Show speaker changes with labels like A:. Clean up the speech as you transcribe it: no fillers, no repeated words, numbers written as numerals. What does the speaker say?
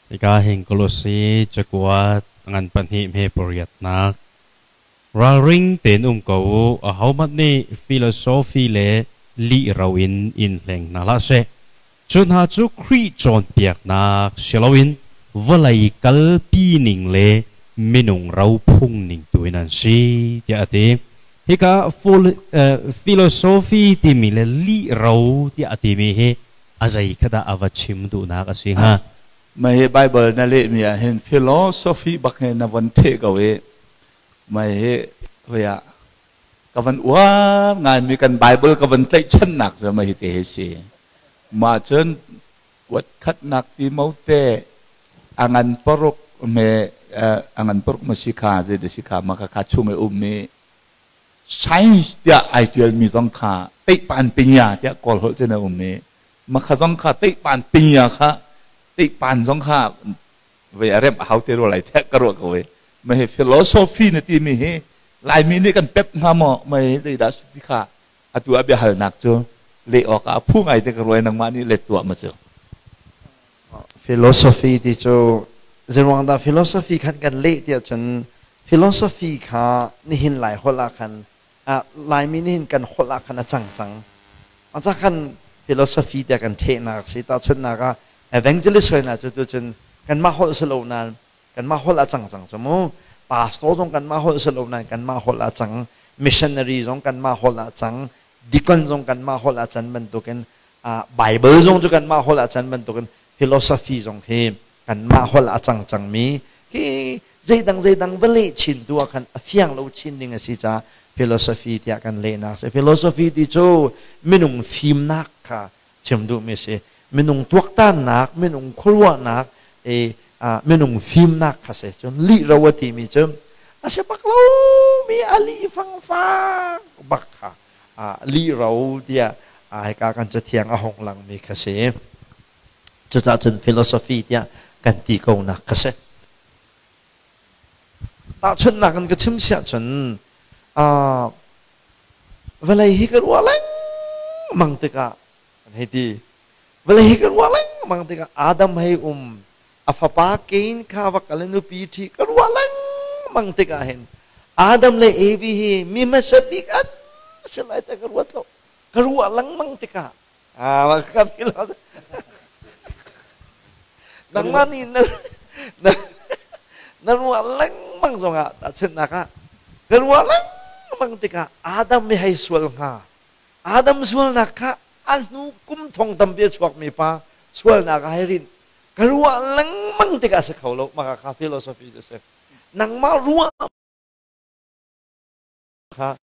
A: Hika hin Kolose cakuat ngan pahnih hme pariatnak. Ralring tein um ko u, ahohmanh nih philosophy le lih ro in in hleng hna hlah seh. Cu hna cu Khrih cawnpiaknak si loin vawlei kalpi ning le minung ro phung ning tu in an si, tiah a ti. Hika philosophy timi le lih ro tiah a timi hi a zei kha dah a va chim duhnak a si hnga?
B: Mah hi Bible na lehmi ah hin philosophy bak he na von theh ko i mah hi hoi ah ka van uar ngaimi kan Bible ka van tlaihchannak cu mah hi te hi si. Mah cun kuat khatnak Timote a ngan paruk me a ngan paruk ma si kha zei da si kha ma kha kha chung i ummi science tiah ai ṭialmi zong kha teihpan pinya tiah Kawl holh cun a um i makha zong kha teihpan pinya kha teihpan zong kha vei a remh a hau te rua lai tiah ka ruah ko i mah hi philosophy na timi hi Laimi nih kan pep hnga maw mah hi zeidah si ti kha atu ah biahalnak cu leh awk ah a phu ngai te ka ruah i nangmah nih let tuah ma cu.
C: Philosophy ti cu zeiruang dah philosophy khan kan leh tiah cun philosophy kha nihin Lai holh ah khan Laimi nihin kan holh ah khan a cang cang. Aca khan philosophy tiah kan thehnak si. Tahchunhnak ah evangelist hoi cu tu cun kanmah holh si lo nain kanmah holh a cang cang cu mu. Pastor zong kanmah holh si lo nain kanmah holh a cang. Missionary zong kanmah holh a cang. Deacon zong kanmah holh a can bantukin Bible zong cu kanmah holh a can bantukin philosophy zong hi kanmah holh a cang cangmi khi zeidang zeidang va leh chin tu ah khan a fiang lo chin ding a si caah philosophy tiah kan lehnak si. Philosophy ti cu minung fimnak kha chim duhmi a si. Minung tuaktannak, minung khuaruahnak, minung fimnak kha si. Cun lih ro a timi cu a si bak lomi a lih fangfang bak kha lih ro tiah hika kan cathiang a hung langmi kha si. Cucaah cun philosophy tiah kan ti ko nak kha si. Tahchunhnak in ka chim siah cun vawlei hi ka ruah lengmang tikah an hei ti. Vawlei hi ka ruah lengmang tikah Adam hei um a fapa Cain kha va kal i nupi ṭhi ka ruah lengmang tikah hin Adam le Evi hi mi hmasa bik an si lai ti ka ruat lo. Ka ruah lengmang tikah ka nangmah nih na ruah lengmang zongah tahchunhnak ah ka ruah lengmang tikah Adam mi hei sual hnga. Adam sualnak kha a hnu kum thong tampi a chuakmi pa sualnak a hei rinh. Ka ruah lengmang tikah a si kho lo. Mah kha philosophy cu a si. Nangmah ruah kha